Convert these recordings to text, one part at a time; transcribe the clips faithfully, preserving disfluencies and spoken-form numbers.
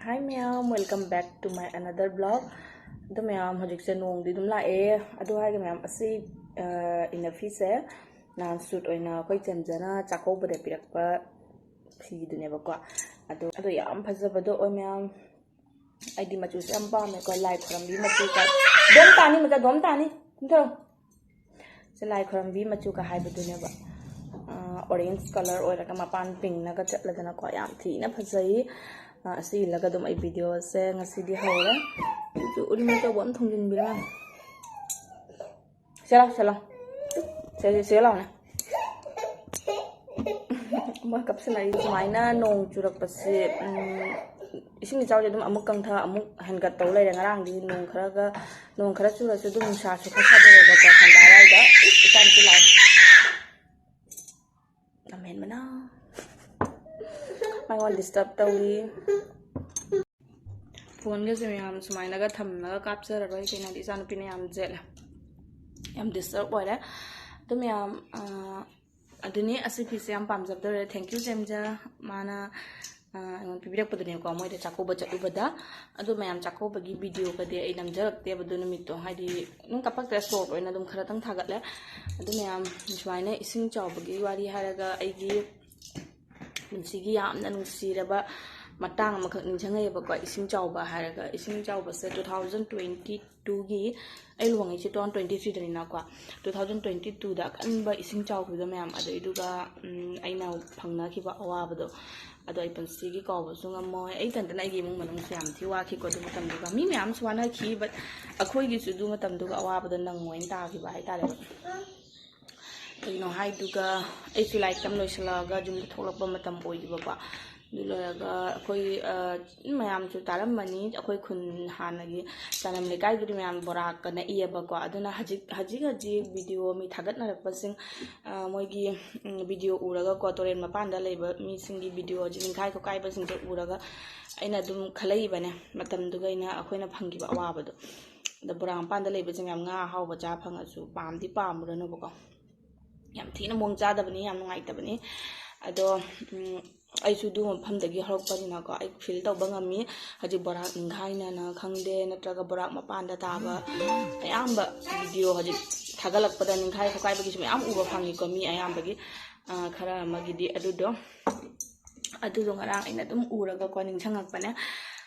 Hi ꯃꯌꯥꯝ, welcome back to my another vlog. ꯑꯗꯣ ꯃꯌꯥꯝ, ꯍꯧꯖꯤꯛꯁꯦ ꯅꯣꯡꯗꯤ ꯑꯗꯨꯝ ꯂꯥꯛꯑꯦ꯫ ꯑꯗꯨ ꯍꯥꯏꯔꯒ ꯃꯌꯥꯝ, ꯑꯁꯤ inner ꯐꯤꯁꯦ ꯅꯍꯥꯟ ꯁꯨꯠ ꯑꯣꯏꯅ ꯑꯩꯈꯣꯏ ꯆꯦꯝꯖꯅ ꯆꯥꯛꯀꯧꯕꯗ ꯄꯤꯔꯛꯄ ꯐꯤꯗꯨꯅꯦꯕꯀꯣ꯫ ꯑꯗꯣ ꯑꯗꯣ ꯌꯥꯝ ꯐꯖꯕꯗꯣ ꯑꯣꯏ ꯃꯌꯥꯝ꯫ ꯑꯩꯗꯤ ꯃꯆꯨꯁꯦ ꯌꯥꯝ ꯄꯥꯝꯃꯦꯀꯣ, ꯂꯥꯏ ꯈꯣꯏꯔꯝꯕꯤ ꯃꯆꯨ ꯇꯥꯏꯞ꯫ ꯗꯣꯝ ꯇꯥꯅꯤ ꯃꯆꯥ, ꯗꯣꯝ ꯇꯥꯅꯤ꯫ ꯀꯨꯝꯊꯔꯣ꯫ ꯁꯤ ꯂꯥꯏ ꯈꯣꯏꯔꯝꯕꯤ ꯃꯆꯨꯒ ꯍꯥꯏꯕꯗꯨꯅꯦꯕ꯫ ꯑꯣꯔꯦꯟꯖ ꯀꯂꯔ ꯑꯣꯏꯔꯒ ꯃꯄꯥꯟ ꯄꯤꯡꯅꯒ ꯆꯠꯂꯗꯅꯀꯣ, ꯌꯥꯝ ꯊꯤꯅ ꯐꯖꯩ꯫ ꯑꯁꯤ ꯏꯜꯂꯒ ꯑꯗꯨꯝ ꯑꯩ ꯚꯤꯗꯤꯑꯣꯁꯦ ꯉꯁꯤꯗꯤ ꯍꯧꯔꯦ꯫ ꯑꯗꯨ ꯎꯔꯤꯡ ꯑꯆꯧꯕ ꯑꯃ ꯊꯨꯡꯖꯤꯟꯕꯤꯔꯣ꯫ ꯁꯦ ꯂꯥꯎ, ꯁꯦ ꯂꯥꯎ꯫ ꯁꯦ, ꯁꯦ, ꯁꯦ ꯂꯥꯎꯅꯦ꯫ ꯃꯣꯏ ꯀꯞꯁꯤꯟꯅꯔꯤ꯫ ꯁꯨꯃꯥꯏꯅ ꯅꯣꯡ ꯆꯨꯔꯛꯄꯁꯦ, ꯎꯝ, ꯏꯁꯤꯡ ꯏꯆꯥꯎꯁꯦ ꯑꯗꯨꯝ ꯑꯃꯨꯛ ꯀꯪꯊ ꯑꯃꯨꯛ ꯍꯦꯟꯒꯠꯇꯧ ꯂꯩꯔꯦ꯫ ꯉꯔꯥꯡꯗꯤ ꯅꯣꯡ ꯈꯔꯒ, ꯅꯣꯡ ꯈꯔ ꯆꯨꯔꯁꯨ ꯑꯗꯨꯝ ꯅꯨꯡꯁꯥꯁꯨ ꯈꯔ ꯁꯥꯗꯣꯔꯛꯑꯦꯕꯀꯣ, ꯁꯟꯗꯥ ꯑꯗꯨꯋꯥꯏꯗ꯫ ꯏꯁ, ꯏꯆꯥꯅꯨꯄꯤ ꯂꯥꯛꯑꯦ꯫ ꯂꯝꯍꯦꯟꯕꯅ꯫ ꯑꯩꯉꯣꯟꯗ ꯗꯤꯁꯇꯔꯕ ꯇꯧꯏ꯫ ꯐꯣꯟꯒꯁꯦ ꯃꯌꯥꯝ ꯁꯨꯃꯥꯏꯅꯒ ꯊꯝꯃꯒ ꯀꯥꯞꯆꯔꯔꯣꯏ, ꯀꯩꯅꯣꯗꯤ ꯏꯆꯥꯅꯨꯄꯤꯅ ꯌꯥꯝ ꯖꯦꯠꯂꯦ, ꯌꯥꯝ ꯗꯤꯁꯇꯔꯕ ꯑꯣꯏꯔꯦ꯫ ꯑꯗꯨ ꯃꯌꯥꯝ, ꯑꯥ, ꯑꯗꯨꯅꯤ, ꯑꯁꯤ ꯐꯤꯁꯦ ꯌꯥꯝ ꯄꯥꯝꯖꯕꯗ ꯂꯣꯏꯔꯦ꯫ Thank you ꯆꯦꯝꯖ, ꯃꯥꯅ, ꯑꯥ, ꯑꯩꯉꯣꯟꯗ ꯄꯤꯕꯤꯔꯛꯄꯗꯨꯅꯦꯀꯣ, ꯃꯣꯏꯗ ꯆꯥꯛꯀꯧꯕ ꯆꯠꯂꯨꯕꯗ꯫ ꯑꯗꯨ ꯃꯌꯥꯝ, ꯆꯥꯛꯀꯧꯕꯒꯤ ꯚꯤꯗꯤꯑꯣꯒꯗꯤ ꯑꯩ ꯅꯝꯖꯔꯛꯇꯦꯕ ꯑꯗꯨ ꯅꯨꯃꯤꯠꯇꯣ, ꯍꯥꯏꯗꯤ ꯑꯗꯨꯝ ꯀꯄꯛꯇ ꯁꯣꯔꯠ ꯑꯣꯏꯅ ꯑꯗꯨꯝ ꯈꯔꯇꯪ ꯊꯥꯒꯠꯂꯦ꯫ ꯑꯗꯨ ꯃꯌꯥꯝ, ꯁꯨꯃꯥꯏꯅ ꯏꯁꯤꯡ ꯆꯥꯎꯕꯒꯤ ꯋꯥꯔꯤ ꯍꯥꯏꯔꯒ, ꯑꯩꯒꯤ ꯄꯨꯟꯁꯤꯒꯤ ꯌꯥꯝꯅ ꯅꯨꯡꯁꯤꯔꯕ ꯃꯇꯥꯡ ꯑꯃꯈꯛ ꯅꯤꯡꯁꯤꯡꯉꯛꯑꯦꯕꯀꯣ꯫ ꯏꯁꯤꯡ ꯆꯥꯎꯕ ꯍꯥꯏꯔꯒ, ꯏꯁꯤꯡ ꯆꯥꯎꯕꯁꯦ two thousand twenty twoꯒꯤ, ꯑꯩ ꯂꯨꯍꯣꯡꯉꯛꯏꯁꯦ two thousand twenty threeꯗꯅꯤꯅꯀꯣ, two thousand twenty twoꯗ ꯑꯀꯟꯕ ꯏꯁꯤꯡ ꯆꯥꯎꯈꯤꯕꯗꯣ ꯃꯌꯥꯝ꯫ ꯑꯗꯨꯏꯗꯨꯒ, ꯎꯝ, ꯑꯩꯅ ꯐꯪꯅꯈꯤꯕ ꯑꯋꯥꯕꯗꯣ, ꯑꯗꯣ ꯑꯩ ꯄꯨꯟꯁꯤꯒꯤ ꯀꯥꯎꯕꯁꯨ ꯉꯝꯃꯣꯏ꯫ ꯑꯩ ꯏꯊꯟꯇꯅ ꯑꯩꯒꯤ ꯏꯃꯨꯡ ꯃꯅꯨꯡꯁꯨ ꯌꯥꯝ ꯊꯤ ꯋꯥꯈꯤꯀꯣ ꯑꯗꯨ ꯃꯇꯝꯗꯨꯒ꯫ ꯃꯤ ꯃꯌꯥꯝꯁꯨ ꯋꯥꯅꯈꯤ, but ꯑꯩꯈꯣꯏꯒꯤꯁꯨ ꯑꯗꯨ ꯃꯇꯝꯗꯨꯒ ꯑꯋꯥꯕꯗꯣ ꯅꯪꯉꯣꯏꯅ ꯇꯥꯈꯤꯕ ꯍꯥꯏꯇꯥꯔꯦ꯫ ꯀꯩꯅꯣ ꯍꯥꯏꯗꯨꯒ, ꯑꯩꯁꯨ ꯂꯥꯏꯔꯤꯛ ꯇꯝ ꯂꯣꯏꯁꯤꯜꯂꯛꯑꯒ ꯌꯨꯝꯗ ꯊꯣꯛꯂꯛꯄ ꯃꯇꯝ ꯑꯣꯏꯈꯤꯕꯀꯣ꯫ ꯑꯗꯨ ꯂꯣꯏꯔꯒ ꯑꯩꯈꯣꯏ, ꯑ, ꯃꯌꯥꯝꯁꯨ ꯇꯥꯔꯝꯃꯅꯤ, ꯑꯩꯈꯣꯏ ꯈꯨꯟ ꯍꯥꯟꯅꯒꯤ ꯆꯥꯅꯝ ꯂꯩꯀꯥꯏꯒꯤꯗꯤ ꯃꯌꯥꯝ ꯕꯣꯔꯥꯛꯀ ꯅꯛꯏꯌꯦꯕꯀꯣ꯫ ꯑꯗꯨꯅ ꯍꯧꯖꯤꯛ, ꯍꯧꯖꯤꯛ, ꯍꯧꯖꯤꯛ ꯚꯤꯗꯤꯑꯣ ꯃꯤ ꯊꯥꯒꯠꯅꯔꯛꯄꯁꯤꯡ, ꯑ, ꯃꯣꯏꯒꯤ, ꯎꯝ, ꯚꯤꯗꯤꯑꯣ ꯎꯔꯒꯀꯣ, ꯇꯨꯔꯦꯟ ꯃꯄꯥꯟꯗ ꯂꯩꯕ ꯃꯤꯁꯤꯡꯒꯤ ꯚꯤꯗꯤꯑꯣ ꯍꯧꯖꯤꯛ ꯅꯤꯡꯈꯥꯏ ꯈꯣꯀꯥꯏꯕꯁꯤꯡꯁꯦ ꯎꯔꯒ ꯑꯩꯅ ꯑꯗꯨꯝ ꯈꯜꯂꯛꯏꯕꯅꯦ, ꯃꯇꯝꯗꯨꯒ ꯑꯩꯅ, ꯑꯩꯈꯣꯏꯅ ꯐꯪꯈꯤꯕ ꯑꯋꯥꯕꯗꯣ꯫ ꯑꯗ ꯕꯣꯔꯥ ꯃꯄꯥꯟꯗ ꯂꯩꯕꯁꯦ ꯃꯌꯥꯝ ꯉꯥ ꯑꯍꯥꯎꯕ ꯆꯥ ꯐꯪꯉꯁꯨ ꯄꯥꯝꯗꯤ ꯄꯥꯝꯃꯨꯔꯅꯨꯕꯀꯣ꯫ ꯌꯥꯝ ꯊꯤꯅ ꯃꯑꯣꯡ ꯆꯥꯗꯕꯅꯤ, ꯌꯥꯝ ꯅꯨꯡꯉꯥꯏꯇꯕꯅꯤ꯫ ꯑꯗꯣ, ꯎꯝ, ꯑꯩꯁꯨ ꯑꯗꯨ ꯃꯐꯝꯗꯒꯤ ꯍꯧꯔꯛꯄꯅꯤꯅꯀꯣ, ꯑꯩ ꯐꯤꯜ ꯇꯧꯕ ꯉꯝꯃꯤ꯫ ꯍꯧꯖꯤꯛ ꯕꯣꯔꯥꯛ ꯅꯤꯡꯈꯥꯏꯅꯅ ꯈꯪꯗꯦ, ꯅꯠꯇ꯭ꯔꯒ ꯕꯣꯔꯥꯛ ꯃꯄꯥꯟꯗ ꯇꯥꯕ ꯑꯌꯥꯝꯕ ꯚꯤꯗꯤꯑꯣ ꯍꯧꯖꯤꯛ ꯊꯥꯒꯠꯂꯛꯄꯗ ꯅꯤꯡꯈꯥꯏ ꯈꯣꯀꯥꯏꯕꯒꯤꯁꯨ ꯃꯌꯥꯝ ꯎꯕ ꯐꯪꯉꯤꯀꯣ, ꯃꯤ ꯑꯌꯥꯝꯕꯒꯤ, ꯑ, ꯈꯔ ꯑꯃꯒꯤꯗꯤ꯫ ꯑꯗꯨꯗꯣ, ꯑꯗꯨꯗꯣ ꯉꯔꯥꯡ ꯑꯩꯅ ꯑꯗꯨꯝ ꯎꯔꯒꯀꯣ ꯅꯤꯡꯁꯤꯡꯉꯛꯄꯅꯦ꯫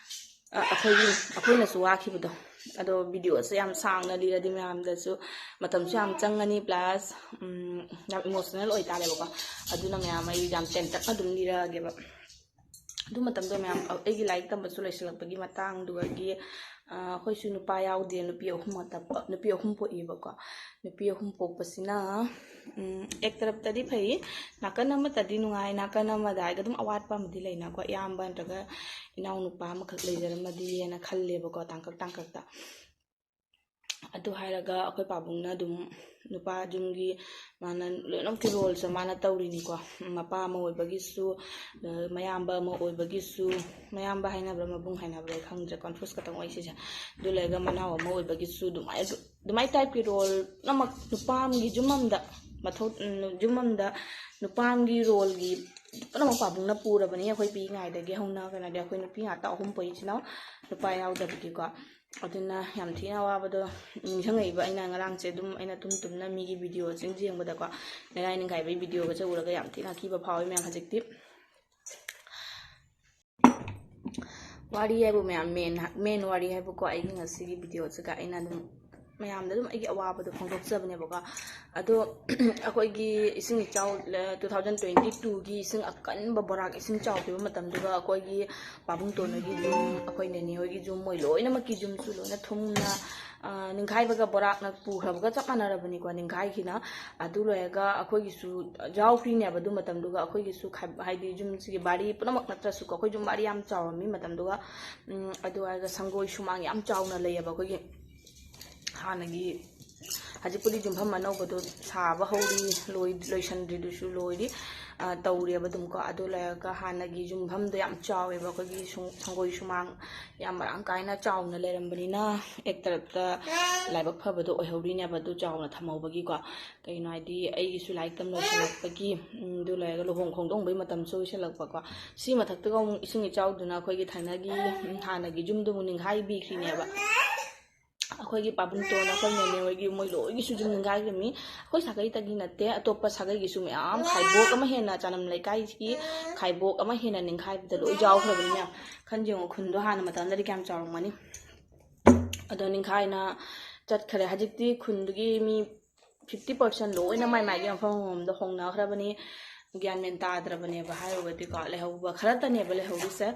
ꯑ, ꯑꯩꯈꯣꯏꯒꯤ, ꯑꯩꯈꯣꯏꯅꯁꯨ ꯋꯥꯈꯤꯕꯗꯣ꯫ ꯑꯗꯣ ꯚꯤꯗꯤꯑꯣꯁꯦ ꯌꯥꯝ ꯁꯥꯡꯅ ꯂꯤꯔꯗꯤ ꯃꯌꯥꯝꯗꯁꯨ ꯃꯇꯝꯁꯨ ꯌꯥꯝ ꯆꯪꯉꯅꯤ, ꯄ꯭ꯂꯁ ꯌꯥꯝ ꯏꯃꯣꯁꯅꯦꯜ ꯑꯣꯏꯇꯥꯔꯦꯕꯀꯣ꯫ ꯑꯗꯨꯅ ꯃꯌꯥꯝ ꯑꯩ ꯌꯥꯝ ꯇꯦꯟꯇꯛꯅ ꯑꯗꯨꯝ ꯂꯤꯔꯛꯑꯒꯦꯕ꯫ ꯑꯗꯨ ꯃꯇꯝꯗꯣ ꯃꯌꯥꯝ, ꯑꯩꯒꯤ ꯂꯥꯏꯔꯤꯛ ꯇꯝꯕꯁꯨ ꯂꯣꯏꯁꯤꯜꯂꯛꯄꯒꯤ ꯃꯇꯥꯡꯗꯨꯒꯤ, ꯑ, ꯑꯩꯈꯣꯏꯁꯨ ꯅꯨꯄꯥ ꯌꯥꯎꯗꯦ, ꯅꯨꯄꯤ ꯑꯍꯨꯝ ꯉꯥꯛꯇ ꯄꯣ-, ꯅꯨꯄꯤ ꯑꯍꯨꯝ ꯄꯣꯛꯏꯕꯀꯣ꯫ ꯅꯨꯄꯤ ꯑꯍꯨꯝ ꯄꯣꯛꯄꯁꯤꯅ, ꯎꯝ, ꯑꯦꯛ ꯇꯔꯞꯇꯗꯤ ꯐꯩ, ꯅꯥꯀꯟ ꯑꯃꯠꯇꯗꯤ ꯅꯨꯡꯉꯥꯏ, ꯅꯥꯀꯟ ꯑꯃꯗ ꯍꯥꯏꯔꯒ ꯑꯗꯨꯝ ꯑꯋꯥꯠꯄ ꯑꯃꯗꯤ ꯂꯩꯅꯀꯣ꯫ ꯏꯌꯥꯝꯕ ꯅꯠꯇ꯭ꯔꯒ ꯏꯅꯥꯎꯅꯨꯄꯥ ꯑꯃꯈꯛ ꯂꯩꯖꯔꯝꯃꯗꯤꯅ ꯈꯜꯂꯦꯕꯀꯣ, ꯇꯥꯡꯀꯛ ꯇꯥꯡꯀꯛꯇ꯫ ꯑꯗꯨ ꯍꯥꯏꯔꯒ ꯑꯩꯈꯣꯏ ꯄꯥꯕꯨꯡꯅ ꯑꯗꯨꯝ ꯅꯨꯄꯥ ꯌꯨꯝꯒꯤ ꯃꯥꯅ ꯂꯣꯏꯅꯃꯛꯀꯤ ꯔꯣꯜꯁꯦ ꯃꯥꯅ ꯇꯧꯔꯤꯅꯤꯀꯣ꯫ ꯃꯄꯥ ꯑꯃ ꯑꯣꯏꯕꯒꯤꯁꯨ, ꯑ, ꯃꯌꯥꯝꯕ ꯑꯃ ꯑꯣꯏꯕꯒꯤꯁꯨ, ꯃꯌꯥꯝꯕ ꯍꯥꯏꯅꯕ꯭ꯔꯥ ꯃꯕꯨꯡ ꯍꯥꯏꯅꯕ꯭ꯔꯥ ꯑꯩ ꯈꯪꯗ꯭ꯔꯦ, ꯀꯟꯐ꯭ꯌꯨꯁ ꯈꯛꯇꯪ ꯑꯣꯏ ꯁꯤꯁꯦ꯫ ꯑꯗꯨ ꯂꯩꯔꯒ ꯃꯅꯥꯎ ꯑꯃ ꯑꯣꯏꯕꯒꯤꯁꯨ ꯑꯗꯨꯃꯥꯏꯅ, ꯑꯗꯨꯃꯥꯏꯅ ꯇꯥꯏꯞꯀꯤ ꯔꯣꯜ ꯄꯨꯝꯅꯃꯛ ꯅꯨꯄꯥ ꯑꯃꯒꯤ ꯌꯨꯝ ꯑꯃꯗ ꯃꯊꯧ, ꯎꯝ, ꯌꯨꯝ ꯑꯃꯗ ꯅꯨꯄꯥ ꯑꯃꯒꯤ ꯔꯣꯜꯒꯤ ꯄꯨꯝꯅꯃꯛ ꯄꯥꯕꯨꯡꯅ ꯄꯨꯔꯕꯅꯤ꯫ ꯑꯩꯈꯣꯏ ꯄꯤꯛꯏꯉꯩꯗꯒꯤ ꯍꯧꯅ ꯀꯩꯅꯣꯗꯤ ꯑꯩꯈꯣꯏ ꯅꯨꯄꯤ ꯉꯥꯛꯇ ꯑꯍꯨꯝ ꯄꯣꯛꯏ ꯏꯆꯤꯟ ꯏꯅꯥꯎ, ꯅꯨꯄꯥ ꯌꯥꯎꯗꯕꯒꯤꯀꯣ꯫ ꯑꯗꯨꯅ ꯌꯥꯝ ꯊꯤꯅ ꯑꯋꯥꯕꯗꯣ ꯅꯤꯡꯁꯤꯡꯉꯛꯏꯕ ꯑꯩꯅ ꯉꯔꯥꯡꯁꯦ꯫ ꯑꯗꯨꯝ ꯑꯩꯅ ꯇꯨꯝ ꯇꯨꯝꯅ ꯃꯤꯒꯤ ꯚꯤꯗꯤꯑꯣꯁꯤꯡ ꯌꯦꯡꯕꯗꯀꯣ, ꯅꯤꯡꯈꯥꯏ ꯅꯤꯡꯈꯥꯏꯕꯒꯤ ꯚꯤꯗꯤꯑꯣꯒꯁꯦ ꯎꯔꯒ ꯌꯥꯝ ꯊꯤꯅ ꯑꯀꯤꯕ ꯐꯥꯎꯋꯤ ꯃꯌꯥꯝ ꯍꯧꯖꯤꯛꯇꯤ꯫ ꯋꯥꯔꯤ ꯍꯥꯏꯕꯨ ꯃꯌꯥꯝ, ꯃꯦꯟ, ꯃꯦꯟ ꯋꯥꯔꯤ ꯍꯥꯏꯕꯨꯀꯣ, ꯑꯩꯒꯤ ꯉꯁꯤꯒꯤ ꯚꯤꯗꯤꯑꯣꯁꯤꯒ ꯑꯩꯅ ꯑꯗꯨꯝ ꯃꯌꯥꯝꯗ ꯑꯗꯨꯝ ꯑꯩꯒꯤ ꯑꯋꯥꯕꯗꯣ ꯐꯣꯡꯗꯣꯛꯆꯕꯅꯦꯕꯀꯣ꯫ ꯑꯗꯣ ꯑꯩꯈꯣꯏꯒꯤ ꯏꯁꯤꯡ ꯏꯆꯥꯎ, ꯇꯨ ꯊꯥꯎꯖꯟ ꯇ꯭ꯋꯦꯟꯇꯤ ꯇꯨꯒꯤ ꯏꯁꯤꯡ ꯑꯀꯟꯕ, ꯕꯣꯔꯥꯛ ꯏꯁꯤꯡ ꯆꯥꯎꯈꯤꯕ ꯃꯇꯝꯗꯨꯒ ꯑꯩꯈꯣꯏꯒꯤ ꯄꯥꯕꯨꯡ ꯇꯣꯟ ꯍꯣꯏꯒꯤ ꯌꯨꯝ, ꯑꯩꯈꯣꯏ ꯅꯦꯅꯦ ꯍꯣꯏꯒꯤ ꯌꯨꯝ, ꯃꯣꯏ ꯂꯣꯏꯅꯃꯛꯀꯤ ꯌꯨꯝꯁꯨ ꯂꯣꯏꯅ ꯊꯨꯝꯅ, ꯑ, ꯅꯤꯡꯈꯥꯏꯕꯒ ꯕꯣꯔꯥꯛꯅ ꯄꯨꯈ꯭ꯔꯕꯒ ꯆꯞ ꯃꯥꯟꯅꯔꯕꯅꯤꯀꯣ, ꯅꯤꯡꯈꯥꯏꯈꯤꯅ꯫ ꯑꯗꯨ ꯂꯣꯏꯔꯒ ꯑꯩꯈꯣꯏꯒꯤꯁꯨ ꯌꯥꯎꯈ꯭ꯔꯤꯅꯦꯕ ꯑꯗꯨ ꯃꯇꯝꯗꯨꯒ꯫ ꯑꯩꯈꯣꯏꯒꯤꯁꯨ ꯈꯥꯏ-, ꯍꯥꯏꯗꯤ ꯌꯨꯝꯁꯤꯒꯤ ꯕꯥꯔꯤ ꯄꯨꯝꯅꯃꯛ ꯅꯠꯇ꯭ꯔꯁꯨꯀꯣ, ꯑꯩꯈꯣꯏ ꯌꯨꯝ ꯕꯥꯔꯤ ꯌꯥꯝ ꯆꯥꯎꯔꯝꯃꯤ ꯃꯇꯝꯗꯨꯒ꯫ ꯎꯝ, ꯑꯗꯨ ꯍꯥꯏꯔꯒ ꯁꯪꯒꯣꯏ ꯁꯨꯃꯥꯡ ꯌꯥꯝ ꯆꯥꯎꯅ ꯂꯩꯌꯦꯕ ꯑꯩꯈꯣꯏꯒꯤ ꯍꯥꯟꯅꯒꯤ ꯍꯧꯖꯤꯛꯄꯨꯗꯤ ꯌꯨꯝꯐꯝ ꯑꯅꯧꯕꯗꯣ ꯁꯥꯕ ꯍꯧꯔꯤ, ꯂꯣꯏ-, ꯂꯣꯏꯁꯟꯗ꯭ꯔꯤꯗꯨꯁꯨ ꯂꯣꯏꯔꯤ, ꯑ, ꯇꯧꯔꯤꯑꯕ ꯑꯗꯨꯝꯀꯣ꯫ ꯑꯗꯨ ꯂꯩꯔꯒ ꯍꯥꯟꯅꯒꯤ ꯌꯨꯝꯐꯝꯗꯣ ꯌꯥꯝ ꯆꯥꯎꯋꯦꯕ, ꯑꯩꯈꯣꯏꯒꯤ ꯁꯨ-, ꯁꯪꯒꯣꯏ ꯁꯨꯃꯥꯡ ꯌꯥꯝ ꯃꯔꯥꯡ ꯀꯥꯏꯅ ꯆꯥꯎꯅ ꯂꯩꯔꯝꯕꯅꯤꯅ, ꯑꯦꯛ ꯇꯔꯞꯇ ꯂꯥꯏꯕꯛ ꯐꯕꯗꯣ ꯑꯣꯏꯍꯧꯔꯤꯅꯦꯕ, ꯑꯗꯨ ꯆꯥꯎꯅ ꯊꯝꯍꯧꯕꯒꯤꯀꯣ꯫ ꯀꯩꯒꯤꯅꯣ ꯍꯥꯏꯗꯤ, ꯑꯩꯒꯤꯁꯨ ꯂꯥꯏꯔꯤꯛ ꯇꯝ ꯂꯣꯏꯁꯤꯜꯂꯛꯄꯒꯤ, ꯎꯝ, ꯑꯗꯨ ꯂꯩꯔꯒ ꯂꯨꯍꯣꯡ ꯈꯣꯡꯗꯣꯡꯕꯒꯤ ꯃꯇꯝꯁꯨ ꯑꯣꯏꯁꯤꯜꯂꯛꯄꯀꯣ꯫ ꯁꯤ ꯃꯊꯛꯇꯒ ꯑꯃꯨꯛ ꯏꯁꯤꯡ ꯏꯆꯥꯎꯗꯨꯅ ꯑꯩꯈꯣꯏꯒꯤ ꯊꯥꯏꯅꯒꯤ, ꯎꯝ, ꯍꯥꯟꯅꯒꯤ ꯌꯨꯝꯗꯨ ꯑꯃꯨꯛ ꯅꯤꯡꯈꯥꯏꯕꯤꯈ꯭ꯔꯤꯅꯦꯕ꯫ ꯑꯩꯈꯣꯏꯒꯤ ꯄꯥꯕꯨꯡꯇꯣꯟ, ꯑꯩꯈꯣꯏ ꯅꯦꯅꯦ ꯍꯣꯏꯒꯤ, ꯃꯣꯏ ꯂꯣꯏꯒꯤꯁꯨ ꯌꯨꯝ ꯅꯤꯡꯈꯥꯏꯈ꯭ꯔꯤꯕꯅꯤ꯫ ꯑꯩꯈꯣꯏ ꯁꯥꯒꯩꯇꯒꯤ ꯅꯠꯇꯦ, ꯑꯇꯣꯞꯄ ꯁꯥꯒꯩꯒꯤꯁꯨ ꯃꯌꯥꯝ, ꯈꯥꯏꯕꯣꯛ ꯑꯃ ꯍꯦꯟꯅ, ꯆꯅꯝ ꯂꯩꯀꯥꯏꯒꯤ ꯈꯥꯏꯕꯣꯛ ꯑꯃ ꯍꯦꯟꯅ ꯅꯤꯡꯈꯥꯏꯕꯗ ꯂꯣꯏ ꯌꯥꯎꯈ꯭ꯔꯕꯅꯤꯅ꯫ ꯈꯟ ꯌꯦꯡꯉꯣ, ꯈꯨꯟꯗꯣ ꯍꯥꯟꯅ ꯃꯇꯝꯗꯗꯤ ꯀꯌꯥꯝ ꯆꯥꯎꯔꯝꯒꯅꯤ꯫ ꯑꯗꯣ ꯅꯤꯡꯈꯥꯏꯅ ꯆꯠꯈ꯭ꯔꯦ꯫ ꯍꯧꯖꯤꯛꯇꯤ ꯈꯨꯟꯗꯨꯒꯤ ꯃꯤ fifty percent ꯂꯣꯏꯅ ꯃꯥꯏ ꯃꯥꯏꯒꯤ ꯃꯐꯝ ꯑꯃꯃꯝꯗ ꯍꯣꯡꯅꯈ꯭ꯔꯕꯅꯤ꯫ ꯒ꯭ꯌꯥꯟ ꯃꯦꯟ ꯇꯥꯗ꯭ꯔꯕꯅꯦꯕ, ꯍꯥꯏꯔꯨꯔꯗꯤꯀꯣ, ꯂꯩꯍꯧꯕ ꯈꯔꯇꯅꯦꯕ ꯂꯩꯍꯧꯔꯤꯁꯦ꯫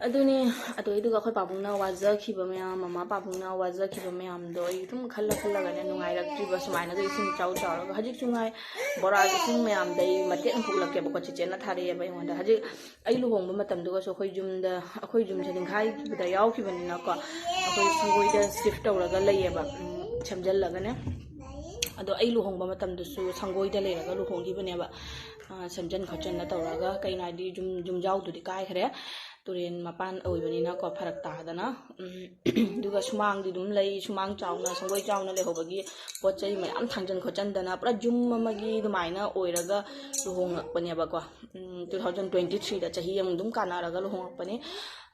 ꯑꯗꯨꯅꯤ꯫ ꯑꯗꯨꯗꯨꯒ ꯑꯩꯈꯣꯏ ꯄꯥꯕꯨꯡꯅ ꯋꯥꯖꯈꯤꯕ ꯃꯌꯥꯝ, ꯃꯃꯥ ꯄꯥꯕꯨꯡꯅ ꯋꯥꯖꯈꯤꯕ ꯃꯌꯥꯝꯗꯣ ꯑꯩ ꯑꯗꯨꯝ ꯈꯜꯂ ꯈꯜꯂꯒꯅꯦ ꯅꯨꯡꯉꯥꯏꯔꯛꯇ꯭ꯔꯤꯕ꯫ ꯁꯨꯃꯥꯏꯅꯒ ꯏꯁꯤꯡ ꯏꯆꯥꯎ ꯆꯥꯎꯔꯒ, ꯍꯧꯖꯤꯛꯁꯨ ꯉꯥꯏ, ꯕꯣꯔꯥꯒꯤ ꯏꯁꯤꯡ ꯃꯌꯥꯝꯗꯩ ꯃꯇꯦꯛ ꯑꯃ ꯄꯣꯛꯂꯛꯀꯦꯕꯀꯣ, ꯆꯤꯆꯦꯅ ꯊꯥꯔꯛꯑꯦꯕ ꯑꯩꯉꯣꯟꯗ꯫ ꯍꯧꯖꯤꯛ ꯑꯩ ꯂꯨꯍꯣꯡꯕ ꯃꯇꯝꯗꯨꯒꯁꯨ ꯑꯩꯈꯣꯏ ꯌꯨꯝꯗ, ꯑꯩꯈꯣꯏ ꯌꯨꯝꯁꯦ ꯅꯤꯡꯈꯥꯏꯈꯤꯕꯗ ꯌꯥꯎꯈꯤꯕꯅꯤꯅꯀꯣ, ꯑꯩꯈꯣꯏ ꯁꯪꯒꯣꯏꯗ shift ꯇꯧꯔꯒ ꯂꯩꯌꯦꯕ, ꯎꯝ, ꯁꯦꯝꯖꯤꯜꯂꯒꯅꯦ꯫ ꯑꯗꯣ ꯑꯩ ꯂꯨꯍꯣꯡꯕ ꯃꯇꯝꯗꯁꯨ ꯁꯪꯒꯣꯏꯗ ꯂꯩꯔꯒ ꯂꯨꯍꯣꯡꯈꯤꯕꯅꯦꯕ꯫ ꯑ, ꯁꯦꯝꯖꯤꯟ ꯈꯣꯠꯆꯤꯟꯅ ꯇꯧꯔꯒ, ꯀꯩꯅꯣ ꯍꯥꯏꯗꯤ, ꯌꯨꯝ, ꯌꯨꯝꯖꯥꯎꯗꯨꯗꯤ ꯀꯥꯏꯈ꯭ꯔꯦ, ꯇꯨꯔꯦꯟ ꯃꯄꯥꯟ ꯑꯣꯏꯕꯅꯤꯅꯀꯣ, ꯐꯔꯛ ꯇꯥꯗꯅ꯫ ꯎꯝ, ꯑꯗꯨꯒ ꯁꯨꯃꯥꯡꯗꯤ ꯑꯗꯨꯝ ꯂꯩ, ꯁꯨꯃꯥꯡ ꯆꯥꯎꯅ, ꯁꯪꯒꯣꯏ ꯆꯥꯎꯅ ꯂꯩꯍꯧꯕꯒꯤ ꯄꯣꯠ ꯆꯩ ꯃꯌꯥꯝ ꯊꯥꯡꯖꯟ ꯈꯣꯠꯆꯟꯗꯅ ꯄꯨꯔꯥ ꯌꯨꯝ ꯑꯃꯒꯤ ꯑꯗꯨꯃꯥꯏꯅ ꯑꯣꯏꯔꯒ ꯂꯨꯍꯣꯡꯉꯛꯄꯅꯦꯕꯀꯣ꯫ ꯎꯝ, two thousand twenty three ꯗ ꯆꯍꯤ ꯑꯃ ꯑꯗꯨꯝ ꯀꯥꯟꯅꯔꯒ ꯂꯨꯍꯣꯡꯉꯛꯄꯅꯦ꯫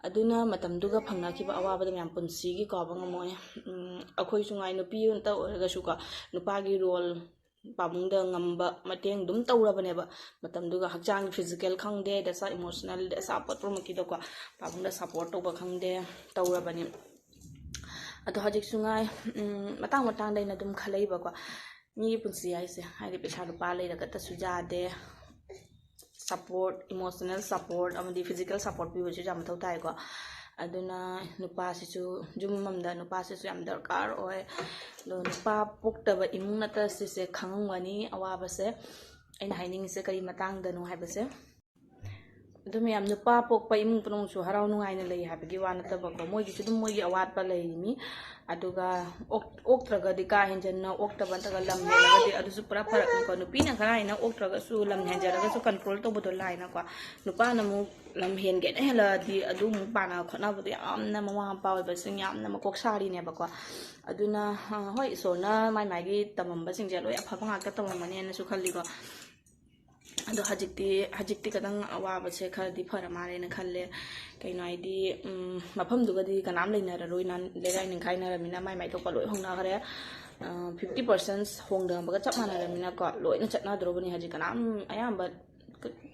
ꯑꯗꯨꯅ ꯃꯇꯝꯗꯨꯒ ꯐꯪꯅꯈꯤꯕ ꯑꯋꯥꯕꯗꯣ ꯃꯌꯥꯝ ꯄꯨꯟꯁꯤꯒꯤ ꯀꯥꯎꯕ ꯉꯝꯃꯣꯏ꯫ ꯎꯝ, ꯑꯩꯈꯣꯏꯁꯨ ꯉꯥꯏ, ꯅꯨꯄꯤ ꯑꯃꯇ ꯑꯣꯏꯔꯒꯁꯨꯀꯣ, ꯅꯨꯄꯥꯒꯤ role, ꯄꯥꯕꯨꯡꯗ ꯉꯝꯕ ꯃꯇꯦꯡ ꯑꯗꯨꯝ ꯇꯧꯔꯕꯅꯦꯕ꯫ ꯃꯇꯝꯗꯨꯒ ꯍꯛꯆꯥꯡ physical ꯈꯪꯗꯦ, ꯗꯁꯥ emotional, ꯗꯁꯥ ꯄꯣꯠ ꯄꯨꯝꯅꯃꯛꯀꯤꯗꯀꯣ, ꯄꯥꯕꯨꯡꯗ support ꯇꯧꯕ ꯈꯪꯗꯦ, ꯇꯧꯔꯕꯅꯤ꯫ ꯑꯗꯣ ꯍꯧꯖꯤꯛꯁꯨ ꯉꯥꯏ, ꯎꯝ, ꯃꯇꯥꯡ ꯃꯇꯥꯡꯗ ꯑꯩꯅ ꯑꯗꯨꯝ ꯈꯜꯂꯛꯏꯕꯀꯣ, ꯃꯤꯒꯤ ꯄꯨꯟꯁꯤ ꯍꯥꯏꯁꯦ, ꯍꯥꯏꯗꯤ ꯄꯩꯁꯥ ꯂꯨꯄꯥ ꯂꯩꯔꯒꯇꯁꯨ ꯌꯥꯗꯦ, support, emotional support ꯑꯃꯗꯤ physical support ꯄꯤꯕꯁꯨ ꯌꯥꯝ ꯃꯊꯧ ꯇꯥꯏꯀꯣ꯫ ꯑꯗꯨꯅ ꯅꯨꯄꯥꯁꯤꯁꯨ, ꯌꯨꯝ ꯑꯃꯗ ꯅꯨꯄꯥꯁꯤꯁꯨ ꯌꯥꯝ ꯗꯔꯀꯥꯔ ꯑꯣꯏ꯫ ꯑꯗꯣ ꯅꯨꯄꯥ ꯄꯣꯛꯇꯕ ꯏꯃꯨꯡ ꯅꯠꯇ ꯁꯤꯁꯦ ꯈꯪꯉꯝꯒꯅꯤ ꯑꯋꯥꯕꯁꯦ꯫ ꯑꯩꯅ ꯍꯥꯏꯅꯤꯡꯉꯤꯁꯦ ꯀꯔꯤ ꯃꯇꯥꯡꯗꯅꯣ ꯍꯥꯏꯕꯁꯦ, ꯑꯗꯨ ꯃꯌꯥꯝ, ꯅꯨꯄꯥ ꯄꯣꯛꯄ ꯏꯃꯨꯡ ꯄꯨꯝꯅꯃꯛꯁꯨ ꯍꯔꯥꯎ ꯅꯨꯡꯉꯥꯏꯅ ꯂꯩ ꯍꯥꯏꯕꯒꯤ ꯋꯥ ꯅꯠꯇꯕꯀꯣ, ꯃꯣꯏꯒꯤꯁꯨ ꯑꯗꯨꯝ ꯃꯣꯏꯒꯤ ꯑꯋꯥꯠꯄ ꯂꯩꯔꯤꯅꯤ꯫ ꯑꯗꯨꯒ ꯑꯣꯛ-, ꯑꯣꯛꯇ꯭ꯔꯒꯗꯤ, ꯀꯥ ꯍꯦꯟꯖꯟꯅ ꯑꯣꯛꯇꯕ ꯅꯠꯇ꯭ꯔꯒ ꯂꯝ ꯍꯦꯜꯂꯒꯗꯤ ꯑꯗꯨꯁꯨ ꯄꯨꯔꯥ ꯐꯔꯛꯅꯤꯀꯣ꯫ ꯅꯨꯄꯤꯅ ꯈꯔ ꯍꯦꯟꯅ ꯑꯣꯛꯇ꯭ꯔꯒꯁꯨ ꯂꯝ ꯍꯦꯟꯖꯔꯒꯁꯨ control ꯇꯧꯕꯗꯣ ꯂꯥꯏꯅꯀꯣ꯫ ꯅꯨꯄꯥꯅ ꯑꯃꯨꯛ ꯂꯝ ꯍꯦꯟꯒꯦꯅ ꯍꯦꯜꯂꯛꯑꯗꯤ ꯑꯗꯨ ꯑꯃꯨꯛ ꯄꯥꯟꯅ ꯈꯣꯠꯅꯕꯗꯣ ꯌꯥꯝꯅ ꯃꯃꯥ ꯃꯄꯥ ꯑꯣꯏꯕꯁꯤꯡ ꯌꯥꯝꯅ ꯃꯀꯣꯛ ꯁꯥꯔꯤꯅꯦꯕꯀꯣ꯫ ꯑꯗꯨꯅ, ꯑ, ꯍꯣꯏ, ꯏꯁꯣꯔꯅ ꯃꯥꯏ ꯃꯥꯏꯒꯤ ꯇꯝꯃꯝꯕꯁꯤꯡꯁꯦ ꯂꯣꯏ ꯑꯐꯕ ꯉꯥꯛꯇ ꯇꯝꯃꯝꯒꯅꯦꯅꯁꯨ ꯈꯜꯂꯤꯀꯣ꯫ ꯑꯗꯣ ꯍꯧꯖꯤꯛꯇꯤ, ꯍꯧꯖꯤꯛꯇꯤ ꯈꯤꯇꯪ ꯑꯋꯥꯕꯁꯦ ꯈꯔꯗꯤ ꯐꯔ ꯃꯥꯜꯂꯦꯅ ꯈꯜꯂꯦ꯫ ꯀꯩꯅꯣ ꯍꯥꯏꯗꯤ, ꯎꯝ, ꯃꯐꯝꯗꯨꯒꯗꯤ ꯀꯅꯥꯝ ꯂꯩꯅꯔꯔꯣꯏ, ꯅꯥꯟ-, ꯂꯩꯔꯥꯏ ꯅꯤꯡꯈꯥꯏꯅꯔꯃꯤꯅ ꯃꯥꯏ ꯃꯥꯏ ꯊꯣꯛꯄ ꯂꯣꯏ ꯍꯣꯡꯅꯈ꯭ꯔꯦ꯫ ꯑ, fifty percent ꯍꯣꯡꯅꯕꯒ ꯆꯞ ꯃꯥꯟꯅꯔꯃꯤꯅꯀꯣ, ꯂꯣꯏꯅ ꯆꯠꯅꯗ꯭ꯔꯣꯕꯅꯤ ꯍꯧꯖꯤꯛ꯫ ꯀꯅꯥꯝ, ꯑꯌꯥꯝꯕ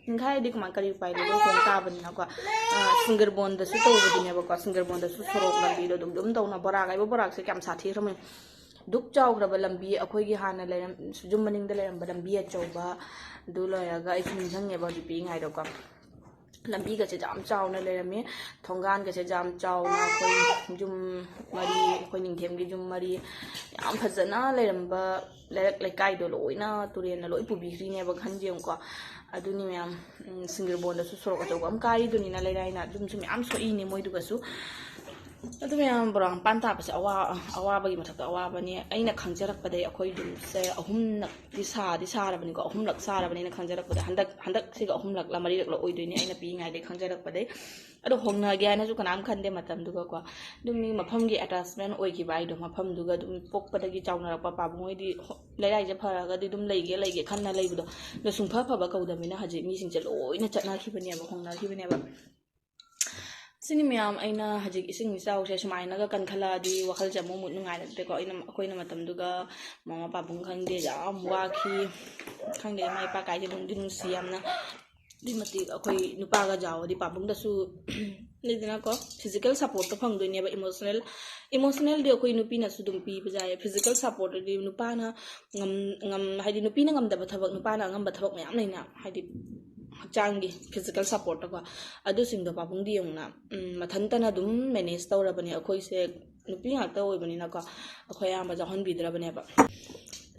ꯅꯤꯡꯈꯥꯏꯗꯤ ꯀꯃꯥꯏ, ꯀꯔꯤ ꯎꯄꯥꯏ ꯂꯩ, ꯂꯣꯏ ꯍꯣꯡ ꯇꯥꯕꯅꯤꯅꯀꯣ꯫ ꯑ, ꯁꯤꯡꯒꯔꯕꯣꯟꯗꯁꯨ ꯇꯧꯕꯗꯨꯅꯦꯕꯀꯣ, ꯁꯤꯡꯒꯔꯕꯣꯟꯗꯁꯨ ꯁꯣꯔꯣꯛ ꯂꯝꯕꯤꯗꯣ ꯑꯗꯨꯝ, ꯑꯗꯨꯝ ꯇꯧꯅ, ꯕꯣꯔꯥꯛ ꯍꯥꯏꯕ ꯕꯣꯔꯥꯛꯁꯦ ꯀꯌꯥꯝ ꯁꯥꯊꯤꯈ꯭ꯔꯕꯅꯤ꯫ ꯗꯨꯛ ꯆꯥꯎꯈ꯭ꯔꯕ ꯂꯝꯕꯤ, ꯑꯩꯈꯣꯏꯒꯤ ꯍꯥꯟꯅ ꯂꯩꯔꯝ-, ꯌꯨꯝ ꯃꯅꯤꯡꯗ ꯂꯩꯔꯝꯕ ꯂꯝꯕꯤ ꯑꯆꯧꯕ, ꯑꯗꯨ ꯂꯣꯏꯔꯒ ꯑꯩꯁꯨ ꯅꯤꯡꯁꯤꯡꯉꯦꯕ ꯍꯧꯖꯤꯛ ꯄꯤꯛꯏꯉꯩꯗꯀꯣ꯫ ꯂꯝꯕꯤꯒꯁꯦ ꯌꯥꯝ ꯆꯥꯎꯅ ꯂꯩꯔꯝꯃꯤ, ꯊꯣꯡꯒꯥꯟꯒꯁꯦ ꯌꯥꯝ ꯆꯥꯎꯅ, ꯑꯩꯈꯣꯏ ꯌꯨꯝ ꯃꯔꯤ, ꯑꯩꯈꯣꯏ ꯅꯤꯡꯊꯦꯝꯒꯤ ꯌꯨꯝ ꯃꯔꯤ ꯌꯥꯝ ꯐꯖꯅ ꯂꯩꯔꯝꯕ ꯂꯩꯔꯛ ꯂꯩꯀꯥꯏꯗꯣ ꯂꯣꯏꯅ ꯇꯨꯔꯦꯟꯅ ꯂꯣꯏ ꯄꯨꯕꯤꯈ꯭ꯔꯤꯅꯦꯕ, ꯈꯟ ꯌꯦꯡꯉꯨꯀꯣ꯫ ꯑꯗꯨꯅꯤ ꯃꯌꯥꯝ, ꯎꯝ, ꯁꯤꯡꯒꯔꯕꯣꯟꯗꯁꯨ ꯁꯣꯔꯣꯛ ꯑꯆꯧꯕ ꯑꯃ ꯀꯥꯏꯔꯤꯗꯨꯅꯤꯅ ꯂꯩꯔꯥꯏꯅ, ꯑꯗꯨꯝꯁꯨ ꯃꯌꯥꯝ ꯁꯣꯛꯏꯅꯦ ꯃꯣꯏꯗꯨꯒꯁꯨ꯫ ꯑꯗꯨ ꯃꯌꯥꯝ ꯕꯣꯔꯥꯡ ꯄꯥꯟ ꯇꯥꯕꯁꯦ ꯑꯋꯥ-, ꯑꯋꯥꯕꯒꯤ ꯃꯊꯛꯇ ꯑꯋꯥꯕꯅꯤ꯫ ꯑꯩꯅ ꯈꯪꯖꯔꯛꯄꯗꯒꯤ ꯑꯩꯈꯣꯏ ꯌꯨꯝꯁꯦ ꯑꯍꯨꯝꯂꯛꯇꯤ ꯁꯥꯗꯤ ꯁꯥꯔꯕꯅꯤꯀꯣ, ꯑꯍꯨꯝꯂꯛ ꯁꯥꯔꯕꯅꯤꯅ ꯈꯪꯖꯔꯛꯄꯗ, ꯍꯟꯗꯛ, ꯍꯟꯗꯛꯁꯤꯒ ꯑꯍꯨꯝꯂꯛꯂ ꯃꯔꯤꯔꯛꯂ ꯑꯣꯏꯗꯣꯏꯅꯤ ꯑꯩꯅ ꯄꯤꯛꯏꯉꯩꯗꯒꯤ ꯈꯪꯖꯔꯛꯄꯗꯒꯤ꯫ ꯑꯗꯣ ꯍꯣꯡꯅꯒꯦ ꯍꯥꯏꯅꯁꯨ ꯀꯅꯥꯝ ꯈꯟꯗꯦ ꯃꯇꯝꯗꯨꯒꯀꯣ꯫ ꯑꯗꯨꯝ ꯃꯤ ꯃꯐꯝꯒꯤ attachment ꯑꯣꯏꯈꯤꯕ ꯍꯥꯏꯗꯣ, ꯃꯐꯝꯗꯨꯒ ꯑꯗꯨꯝ ꯄꯣꯛꯄꯗꯒꯤ ꯆꯥꯎꯅꯔꯛꯄ ꯄꯥꯕꯨꯡ ꯍꯣꯏꯗꯤ ꯍꯣ-, ꯂꯩꯔꯥꯏꯁꯦ ꯐꯔꯒꯗꯤ ꯑꯗꯨꯝ ꯂꯩꯒꯦ ꯂꯩꯒꯦ ꯈꯟꯅ ꯂꯩꯕꯗꯣ꯫ ꯑꯗꯣ ꯁꯨꯡꯐ ꯐꯕ ꯀꯧꯗꯕꯅꯤꯅ ꯍꯧꯖꯤꯛ ꯃꯤꯁꯤꯡꯁꯦ ꯂꯣꯏꯅ ꯆꯠꯅꯈꯤꯕꯅꯦꯕ, ꯍꯣꯡꯅꯈꯤꯕꯅꯦꯕ꯫ ꯁꯤꯅꯤ ꯃꯌꯥꯝ, ꯑꯩꯅ ꯍꯧꯖꯤꯛ ꯏꯁꯤꯡ ꯏꯆꯥꯎꯁꯦ ꯁꯨꯃꯥꯏꯅꯒ ꯀꯟꯈꯠꯂꯛꯑꯗꯤ ꯋꯥꯈꯜꯁꯦ ꯑꯃꯨꯛ ꯃꯨꯠ ꯅꯨꯡꯉꯥꯏꯔꯛꯇꯦꯀꯣ꯫ ꯑꯩꯅ, ꯑꯩꯈꯣꯏꯅ ꯃꯇꯝꯗꯨꯒ ꯃꯃꯥ ꯄꯥꯕꯨꯡ ꯈꯪꯗꯦ, ꯌꯥꯝ ꯋꯥꯈꯤ꯫ ꯈꯪꯗꯦ, ꯏꯃꯥ ꯏꯄꯥ ꯀꯥꯏꯁꯦ ꯅꯨꯡꯗꯤ ꯅꯨꯡꯁꯤ ꯌꯥꯝꯅ꯫ ꯑꯗꯨꯛꯀꯤ ꯃꯇꯤꯛ ꯑꯩꯈꯣꯏ ꯅꯨꯄꯥꯒ ꯆꯥꯎꯔꯗꯤ ꯄꯥꯕꯨꯡꯗꯁꯨ ꯂꯩꯗꯅꯀꯣ, physical supportꯇꯣ ꯐꯪꯗꯣꯏꯅꯦꯕ, emotional, emotionalꯗꯤ ꯑꯩꯈꯣꯏ ꯅꯨꯄꯤꯅꯁꯨ ꯑꯗꯨꯝ ꯄꯤꯕ ꯌꯥꯏ꯫ Physical supportꯇꯗꯤ ꯅꯨꯄꯥꯅ ꯉꯝ-, ꯉꯝ-, ꯍꯥꯏꯗꯤ ꯅꯨꯄꯤꯅ ꯉꯝꯗꯕ ꯊꯕꯛ ꯅꯨꯄꯥꯅ ꯑꯉꯝꯕ ꯊꯕꯛ ꯃꯌꯥꯝ ꯂꯩꯅ, ꯍꯥꯏꯗꯤ ꯍꯛꯆꯥꯡꯒꯤ physical supportꯇꯀꯣ꯫ ꯑꯗꯨꯁꯤꯡꯗꯣ ꯄꯥꯕꯨꯡꯗꯤ ꯌꯦꯡꯉꯨꯅ, ꯎꯝ, ꯃꯊꯟꯇꯅ ꯑꯗꯨꯝ manage ꯇꯧꯔꯕꯅꯦ꯫ ꯑꯩꯈꯣꯏꯁꯦ ꯅꯨꯄꯤ ꯉꯥꯛꯇ ꯑꯣꯏꯕꯅꯤꯅꯀꯣ, ꯑꯩꯈꯣꯏ ꯑꯌꯥꯝꯕ ꯌꯥꯎꯍꯟꯕꯤꯗ꯭ꯔꯕꯅꯦꯕ꯫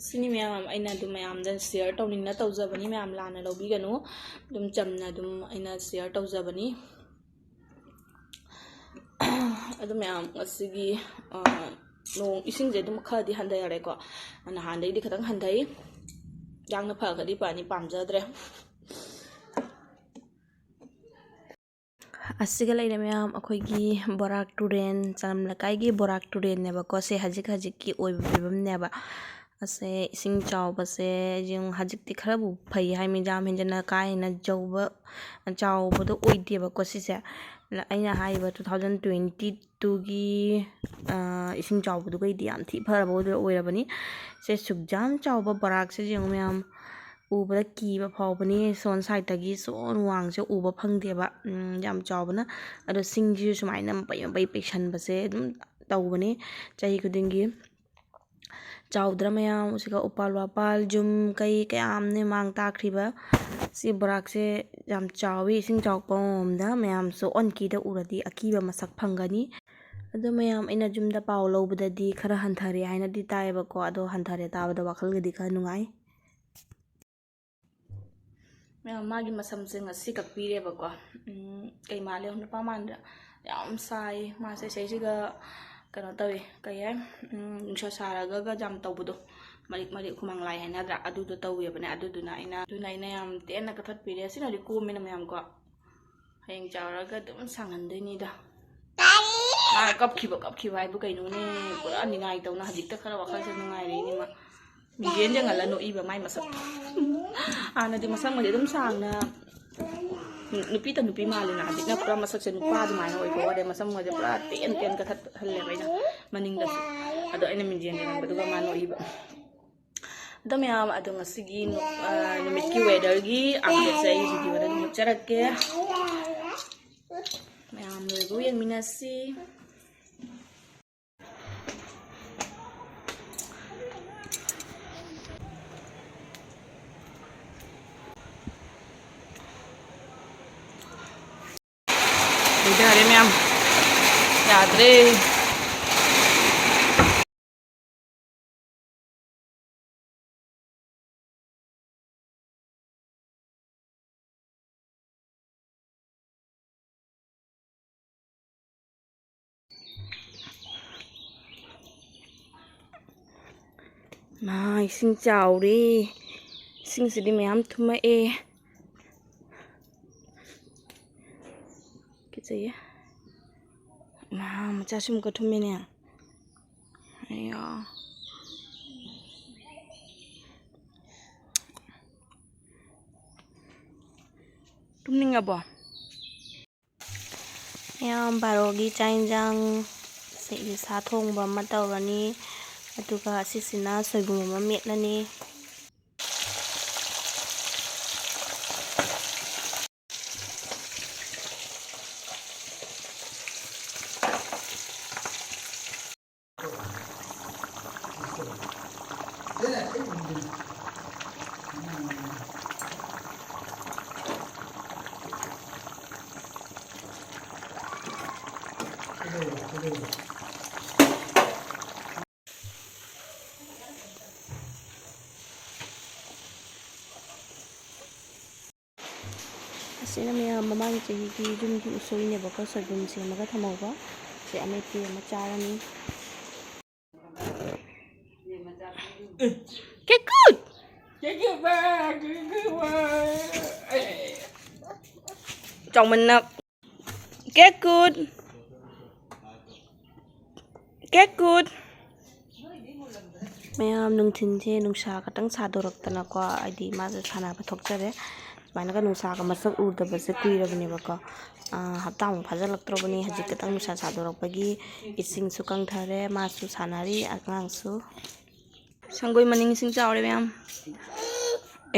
ꯁꯤꯅꯤ ꯃꯌꯥꯝ, ꯑꯩꯅ ꯑꯗꯨꯝ ꯃꯌꯥꯝꯗ share ꯇꯧꯅꯤꯡꯅ ꯇꯧꯖꯕꯅꯤ, ꯃꯌꯥꯝ ꯂꯥꯟꯅ ꯂꯧꯕꯤꯒꯅꯨ꯫ ꯑꯗꯨꯝ ꯆꯝꯅ ꯑꯗꯨꯝ ꯑꯩꯅ share ꯇꯧꯖꯕꯅꯤ꯫ ꯑꯗꯨ ꯃꯌꯥꯝ, ꯉꯁꯤꯒꯤ, ꯑ, ꯅꯣꯡ ꯏꯁꯤꯡꯁꯦ ꯑꯗꯨꯝ ꯈꯔꯗꯤ ꯍꯟꯊꯔꯦꯀꯣ꯫ ꯅꯍꯥꯟꯗꯩꯗꯤ ꯈꯤꯇꯪ ꯍꯟꯊꯩ꯫ ꯌꯥꯝꯅ ꯐꯈ꯭ꯔꯗꯤ ꯐꯅꯤ, ꯄꯥꯝꯖꯗ꯭ꯔꯦ꯫ ꯑꯁꯤꯒ ꯂꯩꯔꯦ ꯃꯌꯥꯝ, ꯑꯩꯈꯣꯏꯒꯤ ꯕꯣꯔꯥꯛ ꯇꯨꯔꯦꯟ, ꯆꯅꯝ ꯂꯩꯀꯥꯏꯒꯤ ꯕꯣꯔꯥꯛ ꯇꯨꯔꯦꯟꯅꯦꯕꯀꯣ꯫ ꯁꯦ ꯍꯧꯖꯤꯛ ꯍꯧꯖꯤꯛꯀꯤ ꯑꯣꯏꯕ ꯐꯤꯕꯝꯅꯦꯕ꯫ ꯑꯁꯦ ꯏꯁꯤꯡ ꯆꯥꯎꯕꯁꯦ ꯌꯦꯡꯉꯨ, ꯍꯧꯖꯤꯛꯇꯤ ꯈꯔꯕꯨ ꯐꯩ ꯍꯥꯏ, ꯃꯤ ꯌꯥꯝ ꯍꯦꯟꯖꯟꯅ ꯀꯥ ꯍꯦꯟꯅ ꯆꯥꯎꯕ, ꯆꯥꯎꯕꯗꯣ ꯑꯣꯏꯗꯦꯕꯀꯣ ꯁꯤꯁꯦ꯫ ꯑꯩꯅ ꯍꯥꯏꯔꯤꯕ two thousand twenty twoꯒꯤ, ꯑ, ꯏꯁꯤꯡ ꯆꯥꯎꯕꯗꯨꯒꯩꯗꯤ ꯌꯥꯝ ꯊꯤ ꯐꯔꯕ ꯑꯣꯏꯔ-, ꯑꯣꯏꯔꯕꯅꯤ꯫ ꯁꯦ ꯁꯨꯛ ꯌꯥꯝ ꯆꯥꯎꯕ ꯕꯣꯔꯥꯛꯁꯦ ꯌꯦꯡꯉꯨ ꯃꯌꯥꯝ, ꯎꯕꯗ ꯀꯤꯕ ꯐꯥꯎꯕꯅꯤ꯫ ꯁꯣꯝ sideꯇꯒꯤ ꯁꯣꯝ ꯋꯥꯡꯁꯦ ꯎꯕ ꯐꯪꯗꯦꯕ, ꯎꯝ, ꯌꯥꯝ ꯆꯥꯎꯕꯅ꯫ ꯑꯗꯣ ꯁꯤꯡꯁꯤꯁꯨ ꯁꯨꯃꯥꯏꯅ ꯃꯄꯩ ꯃꯄꯩ ꯄꯩꯁꯟꯕꯁꯦ ꯑꯗꯨꯝ ꯇꯧꯕꯅꯤ ꯆꯍꯤ ꯈꯨꯗꯤꯡꯒꯤ꯫ ꯆꯥꯎꯗ꯭ꯔꯥ ꯃꯌꯥꯝ? ꯁꯤꯒ ꯎꯄꯥꯜ ꯋꯥꯄꯥꯜ, ꯌꯨꯝ ꯀꯩ ꯀꯌꯥꯝꯅꯦ ꯃꯥꯡ ꯇꯥꯛꯈ꯭ꯔꯤꯕ꯫ ꯁꯤ ꯕꯣꯔꯥꯛꯁꯦ ꯌꯥꯝ ꯆꯥꯎꯋꯤ, ꯏꯁꯤꯡ ꯆꯥꯎꯔꯛꯄ ꯃꯑꯣꯡꯗ꯫ ꯃꯌꯥꯝꯁꯨ ꯑꯣꯟꯀꯤꯗ ꯎꯔꯗꯤ ꯑꯀꯤꯕ ꯃꯁꯛ ꯐꯪꯒꯅꯤ꯫ ꯑꯗꯣ ꯃꯌꯥꯝ, ꯑꯩꯅ ꯌꯨꯝꯗ ꯄꯥꯎ ꯂꯧꯕꯗꯗꯤ ꯈꯔ ꯍꯟꯊꯔꯦ ꯍꯥꯏꯅꯗꯤ ꯇꯥꯏꯌꯦꯕꯀꯣ꯫ ꯑꯗꯣ ꯍꯟꯊꯔꯦ ꯇꯥꯕꯗ ꯋꯥꯈꯜꯒꯗꯤ ꯈꯔ ꯅꯨꯡꯉꯥꯏ꯫ ꯃꯌꯥꯝ, ꯃꯥꯒꯤ ꯃꯁꯝꯁꯦ ꯉꯁꯤ ꯀꯛꯄꯤꯔꯦꯕꯀꯣ꯫ ꯎꯝ, ꯀꯩ ꯃꯥꯜꯂꯦ? ꯅꯨꯄꯥ ꯃꯥꯟꯗ꯭ꯔꯥ? ꯌꯥꯝ ꯁꯥꯏ꯫ ꯃꯥꯁꯦ ꯁꯤꯁꯤꯒ ꯀꯩꯅꯣ ꯇꯧꯋꯤ, ꯀꯩ ꯍꯥꯏ, ꯎꯝ, ꯅꯨꯡꯁꯥ ꯁꯥꯔꯒꯒ ꯌꯥꯝ ꯇꯧꯕꯗꯣ, ꯃꯔꯤꯛ ꯃꯔꯤꯛ ꯍꯨꯃꯥꯡ ꯂꯥꯏ ꯍꯥꯏꯅꯗ꯭ꯔꯥ? ꯑꯗꯨꯗꯣ ꯇꯧꯋꯦꯕꯅꯦ꯫ ꯑꯗꯨꯗꯨꯅ ꯑꯩꯅ, ꯑꯗꯨꯅ ꯑꯩꯅ ꯌꯥꯝ ꯇꯦꯟꯅ ꯀꯛꯊꯠꯄꯤꯔꯦ꯫ ꯁꯤꯅꯗꯤ ꯀꯣꯝꯃꯦꯅ ꯃꯌꯥꯝꯀꯣ꯫ ꯍꯌꯦꯡ ꯆꯥꯎꯔꯒ ꯑꯗꯨꯝ ꯁꯥꯡꯍꯟꯗꯣꯏꯅꯤꯗ꯫ ꯃꯥ ꯀꯞꯈꯤꯕ, ꯀꯞꯈꯤꯕ ꯍꯥꯏꯕꯨ ꯀꯩꯅꯣꯅꯦ, ꯄꯨꯔꯥ ꯅꯤꯡꯉꯥꯏ ꯇꯧꯅ ꯍꯧꯖꯤꯛꯇ ꯈꯔ ꯋꯥꯈꯜꯁꯦ ꯅꯨꯡꯉꯥꯏꯔꯛꯏꯅꯦ ꯃꯥ꯫ ꯃꯤꯡꯖꯦꯜ ꯌꯦꯡꯍꯜꯂ ꯅꯣꯛꯏꯕ ꯃꯥꯏ ꯃꯁꯛꯇꯣ꯫ ꯍꯥꯟꯅꯗꯤ ꯃꯁꯝꯒꯁꯦ ꯑꯗꯨꯝ ꯁꯥꯡꯅ, ꯅꯨꯄꯤꯇ ꯅꯨꯄꯤ ꯃꯥꯜꯂꯤꯅ, ꯍꯧꯖꯤꯛꯅ ꯄꯨꯔꯥ ꯃꯁꯛꯁꯦ ꯅꯨꯄꯥ ꯑꯗꯨꯃꯥꯏꯅ ꯑꯣꯏꯊꯣꯛꯑꯔꯦ꯫ ꯃꯁꯝꯒꯁꯦ ꯄꯨꯔꯥ ꯇꯦꯟ ꯇꯦꯟ ꯀꯛꯊꯠꯍꯜꯂꯦꯕ ꯑꯩꯅ ꯃꯅꯤꯡꯗꯁꯨ꯫ ꯑꯗꯣ ꯑꯩꯅ ꯃꯤꯡꯖꯦꯜ ꯌꯦꯡꯍꯟꯕꯗꯨꯒ ꯃꯥ ꯅꯣꯛꯏꯕ꯫ ꯑꯗꯣ ꯃꯌꯥꯝ, ꯑꯗꯣ ꯉꯁꯤꯒꯤ ꯅꯨ-, ꯑ, ꯅꯨꯃꯤꯠꯀꯤ weatherꯒꯤ updateꯁꯦ ꯑꯩ videoꯗ ꯑꯗꯨꯝ ꯎꯠꯆꯔꯛꯀꯦ꯫ ꯃꯌꯥꯝ ꯂꯣꯏꯕꯧ ꯌꯦꯡꯃꯤꯟꯅꯁꯤ꯫ ꯂꯣꯏꯖꯔꯦ ꯃꯌꯥꯝ, ꯌꯥꯗ꯭ꯔꯦ꯫ ꯃꯥ, ꯏꯁꯤꯡ ꯆꯥꯎꯔꯦ꯫ ꯏꯁꯤꯡꯁꯤꯗꯤ ꯃꯌꯥꯝ ꯊꯨꯝꯃꯛꯑꯦ꯫ ꯀꯤꯖꯩꯌꯦ꯫ ꯃꯥ, ꯃꯆꯥꯁꯨ ꯑꯃꯨꯛꯀ ꯊꯨꯝꯃꯦꯅꯦ꯫ ꯑꯌꯥ꯫ ꯇꯨꯝꯅꯤꯡꯉꯕꯣ? ꯃꯌꯥꯝ ꯕꯥꯔꯣꯒꯤ ꯆꯥꯛ ꯌꯦꯟꯁꯥꯡ, ꯁꯤ ꯁꯥ ꯊꯣꯡꯕ ꯑꯃ ꯇꯧꯔꯅꯤ, ꯑꯗꯨꯒ ꯑꯁꯤꯁꯤꯅ ꯁꯣꯏꯕꯨꯝ ꯑꯃ ꯃꯦꯠꯂꯅꯤ꯫ ꯑꯁꯤꯅ ꯃꯌꯥꯝ ꯃꯃꯥꯡ ꯆꯍꯤꯒꯤ ꯌꯨꯝꯒꯤ ꯎꯁꯣꯏꯅꯦꯕꯀꯣ, ꯁꯣꯏꯕꯨꯝ ꯁꯦꯝꯃꯒ ꯊꯝꯍꯧꯕ꯫ ꯁꯤ ꯑꯃꯦꯠꯄꯤ ꯑꯃ ꯆꯥꯔꯅꯤ꯫ ꯀꯦꯀꯨꯠ! ꯆꯥꯎꯃꯟꯅ꯫ ꯀꯦꯀꯨꯠ! ꯀꯦꯀꯨꯠ! ꯃꯌꯥꯝ, ꯅꯨꯡꯊꯤꯟꯁꯦ ꯅꯨꯡꯁꯥ ꯈꯇꯪ ꯁꯥꯗꯣꯔꯛꯇꯅꯀꯣ, ꯍꯥꯏꯗꯤ ꯃꯥꯁꯦ ꯁꯥꯟꯅꯕ ꯊꯣꯛꯆꯔꯦ꯫ ꯁꯨꯃꯥꯏꯅꯒ ꯅꯨꯡꯁꯥꯒ ꯃꯁꯛ ꯎꯗꯕꯁꯦ ꯀꯨꯏꯔꯕꯅꯦꯕꯀꯣ꯫ ꯑꯥ, ꯍꯞꯇꯥꯃꯨꯛ ꯐꯥꯖꯤꯜꯂꯛꯇ꯭ꯔꯕꯅꯤ ꯍꯧꯖꯤꯛ ꯈꯇꯪ ꯅꯨꯡꯁꯥ ꯁꯥꯗꯣꯔꯛꯄꯒꯤ꯫ ꯏꯁꯤꯡꯁꯨ ꯀꯪꯊꯔꯦ, ꯃꯥꯁꯨ ꯁꯥꯟꯅꯔꯤ, ꯑꯉꯥꯡꯁꯨ꯫ ꯁꯪꯒꯣꯏ ꯃꯅꯤꯡ ꯏꯁꯤꯡ ꯆꯥꯎꯔꯦ ꯃꯌꯥꯝ꯫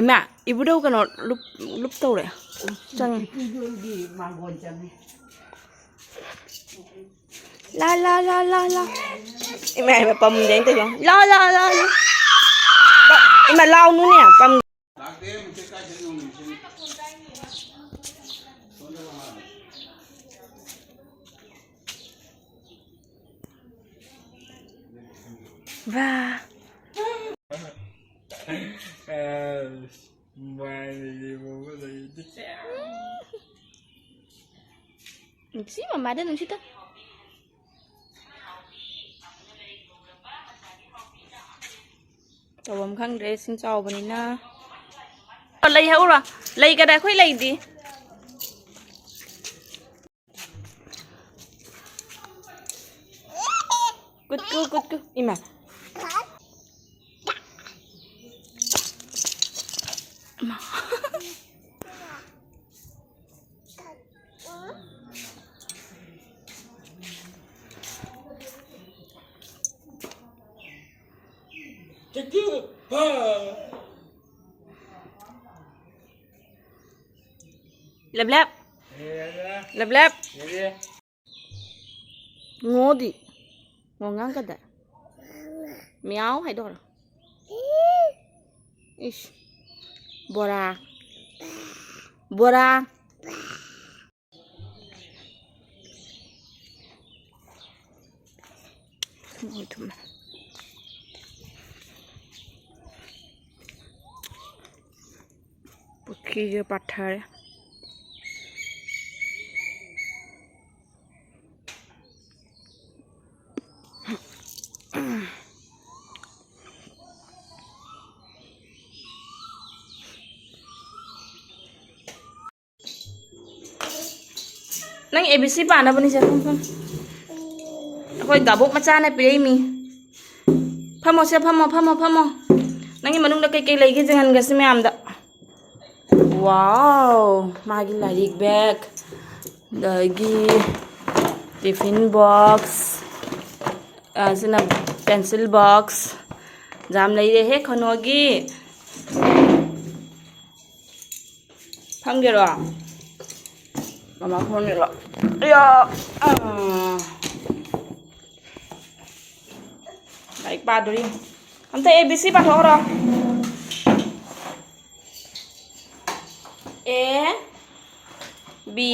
ꯏꯃꯥ, ꯏꯕꯨꯙꯧ ꯀꯩꯅꯣ ꯂꯨꯞ-, ꯂꯨꯞ ꯇꯧꯔꯦ꯫ ꯆꯪꯉꯦ꯫ ꯏꯄꯨꯗꯣꯟꯒꯤ ꯃꯥꯡꯒꯣꯟ ꯆꯪꯉꯦ꯫ ꯂꯥ, ꯂꯥ, ꯂꯥ, ꯂꯥ, ꯂꯥ꯫ ꯏꯃꯥ, ꯏꯃꯥ, ꯄꯝꯗꯦ ꯑꯩꯅ ꯇꯧꯔꯤꯗꯣ꯫ ꯂꯥ, ꯂꯥ, ꯂꯥ, ꯂꯥ꯫ ꯏꯃꯥ, ꯂꯥꯎꯅꯨꯅꯦ, ꯄꯝ-꯫ ꯕꯥ꯫ ꯅꯨꯡꯁꯤ, ꯃꯃꯥꯗ ꯅꯨꯡꯁꯤꯇ꯫ ꯇꯧꯐꯝ ꯈꯪꯗ꯭ꯔꯦ, ꯏꯁꯤꯡ ꯆꯥꯎꯕꯅꯤꯅ꯫ ꯑꯣ, ꯂꯩ ꯍꯧꯔꯣ꯫ ꯂꯩ ꯀꯗꯥꯏ? ꯑꯩꯈꯣꯏ ꯂꯩꯗꯤ꯫ ꯀꯨꯠꯀꯨ, ꯀꯨꯠꯀꯨ꯫ ꯏꯃꯥ꯫ ꯏꯃꯥ꯫ ꯂꯦꯞ ꯂꯦꯞ꯫ ꯂꯦꯞ ꯂꯦꯞ꯫ ꯉꯣꯗꯤ꯫ ꯉꯣ ꯉꯥꯡꯒꯗ꯫ ꯃꯤꯌꯥꯎ ꯍꯥꯏꯗꯣꯔꯣ꯫ ꯏꯁ꯫ ꯕꯣꯔꯥ꯫ ꯕꯣꯔꯥ꯫ ꯊꯨꯝꯃꯣꯏ ꯊꯨꯝꯃꯦ꯫ ꯄꯨꯈ꯭ꯔꯤꯁꯦ ꯄꯥꯊꯔꯦ꯫ ꯅꯪ ꯑꯦ ꯕꯤ ꯁꯤ ꯄꯥꯅꯕꯅꯤ ꯁꯦ, ꯐꯝ, ꯐꯝ꯫ ꯑꯩꯈꯣꯏ ꯒꯥꯕꯣꯛ ꯃꯆꯥꯅ ꯄꯤꯔꯛꯏꯃꯤ꯫ ꯐꯝꯃꯣ ꯁꯦ, ꯐꯝꯃꯣ, ꯐꯝꯃꯣ, ꯐꯝꯃꯣ꯫ ꯅꯪꯒꯤ ꯃꯅꯨꯡꯗ ꯀꯩꯀꯩ ꯂꯩꯒꯦ ꯌꯦꯡꯍꯟꯒꯦ ꯁꯤ ꯃꯌꯥꯝꯗ꯫ ꯋꯥꯎ, ꯃꯥꯒꯤ ꯂꯥꯏꯔꯤꯛ ꯕꯦꯒ, ꯑꯗꯒꯤ ꯇꯤꯐꯤꯟ ꯕꯣꯛꯁ, ꯑ, ꯁꯤꯅ ꯄꯦꯟꯁꯤꯜ ꯕꯣꯛꯁ꯫ ꯌꯥꯝ ꯂꯩꯔꯦꯍꯦ ꯈꯅꯣꯒꯤ꯫ ꯐꯝꯒꯦꯔꯣ? ꯃꯃꯥ ꯐꯝꯒꯦꯔꯣ? ꯑꯌꯥ! ꯑꯥ꯫ ꯂꯥꯏꯔꯤꯛ ꯄꯥꯗꯣꯔꯤ꯫ ꯑꯝꯇ A B C ꯄꯥꯊꯣꯛꯑꯣꯔꯣ? A, B.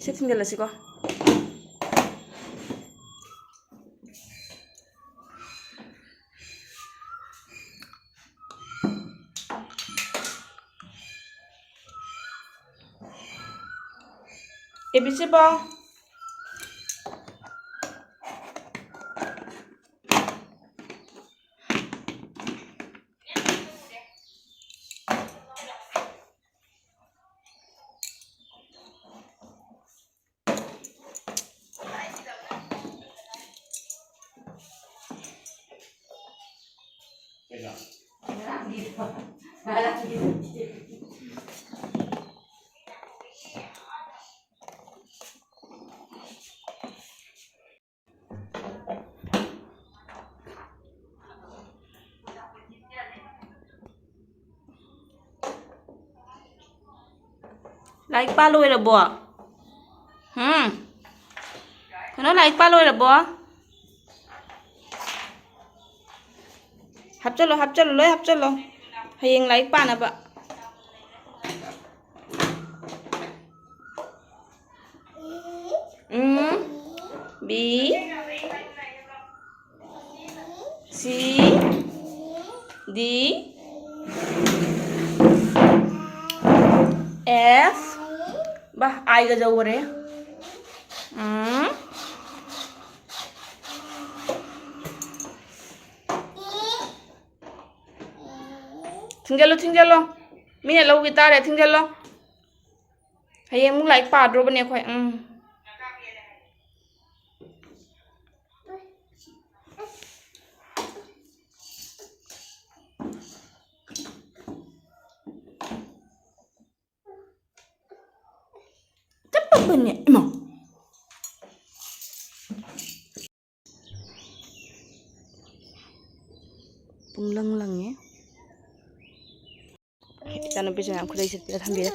ꯁꯤ ꯊꯤꯡꯖꯤꯜꯂꯁꯤꯀꯣ꯫ ꯑꯦ ꯕꯤ ꯁꯤ ꯄꯥꯎ꯫ ꯂꯥꯏꯔꯤꯛ ꯄꯥ ꯂꯣꯏꯔꯕꯣ? ꯍꯨꯝ? ꯀꯩꯅꯣ, ꯂꯥꯏꯔꯤꯛ ꯄꯥ ꯂꯣꯏꯔꯕꯣ? ꯍꯥꯞꯆꯜꯂꯣ, ꯍꯥꯞꯆꯜꯂꯣ, ꯂꯣꯏ ꯍꯥꯞꯆꯜꯂꯣ꯫ ꯍꯌꯦꯡ ꯂꯥꯏꯔꯤꯛ ꯄꯥꯅꯕ꯫ ꯎꯝ, ꯕꯤ, ꯁꯤ, ꯗꯤ, ꯑꯦꯐ꯫ ꯕꯥ, ꯑꯥꯏꯒ ꯌꯧꯈꯔꯦ꯫ ꯎꯝ꯫ ꯊꯤꯡꯖꯜꯂꯨ, ꯊꯤꯡꯖꯜꯂꯣ꯫ ꯃꯤꯅ ꯂꯧꯈꯤ ꯇꯥꯔꯦ, ꯊꯤꯡꯖꯜꯂꯣ꯫ ꯍꯌꯦꯡ ꯑꯃꯨꯛ ꯂꯥꯏꯔꯤꯛ ꯄꯥꯗ꯭ꯔꯣꯕꯅꯦ ꯑꯩꯈꯣꯏ꯫ ꯎꯝ꯫ ꯆꯠꯄꯕꯅꯦ, ꯏꯃꯥ꯫ ꯄꯨꯡ ꯂꯪ ꯂꯪꯉꯦ꯫ ꯏꯆꯥꯅꯨꯄꯤꯁꯤꯅ ꯈꯨꯗꯩ ꯁꯦꯠꯄꯤꯔ ꯊꯝꯕꯤꯔꯦ꯫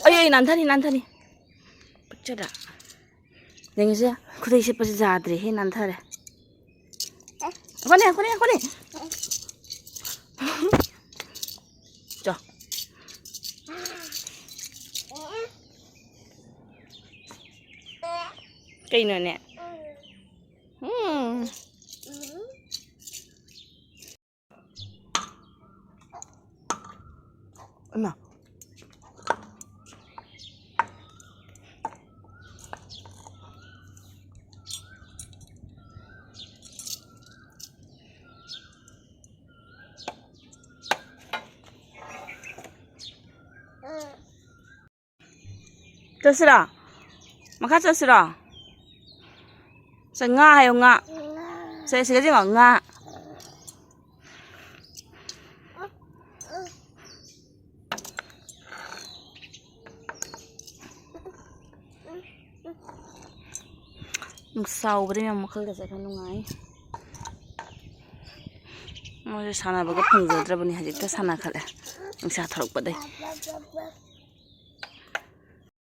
ꯑꯩ, ꯑꯩ ꯅꯥꯟꯊꯅꯤ, ꯅꯥꯟꯊꯅꯤ꯫ ꯄꯤꯛꯆꯔ꯫ ꯌꯦꯡꯉꯤꯁꯦ, ꯈꯨꯗꯩ ꯁꯦꯠꯄꯁꯦ ꯌꯥꯗ꯭ꯔꯦꯍꯦ, ꯅꯥꯟꯊꯔꯦ꯫ ꯍꯣꯅꯦ, ꯍꯣꯅꯦ, ꯍꯣꯅꯦ꯫ ꯆꯣ꯫ ꯀꯩꯅꯣꯅꯦ? ꯎꯝ꯫ ꯏꯃꯥ꯫ ꯆꯠꯁꯤꯔꯣ? ꯃꯈꯥ ꯆꯠꯁꯤꯔꯣ? ꯁꯦ, ꯉꯥ ꯍꯥꯏꯌꯣ, ꯉꯥ꯫ ꯁꯦ, ꯁꯤꯗ ꯌꯦꯡꯉꯣ, ꯉꯥ꯫ ꯅꯨꯡꯁꯥ ꯎꯕꯗ ꯃꯌꯥꯝ ꯋꯥꯈꯜꯒꯁꯦ ꯈꯔ ꯅꯨꯡꯉꯥꯏ꯫ ꯃꯣꯏꯁꯦ ꯁꯥꯟꯅꯕꯒ ꯐꯪꯖꯗ꯭ꯔꯕꯅꯤ, ꯍꯧꯖꯤꯛꯇ ꯁꯥꯟꯅꯈꯠꯂꯦ ꯅꯨꯡꯁꯥ ꯊꯣꯛꯂꯛꯄꯗꯩ꯫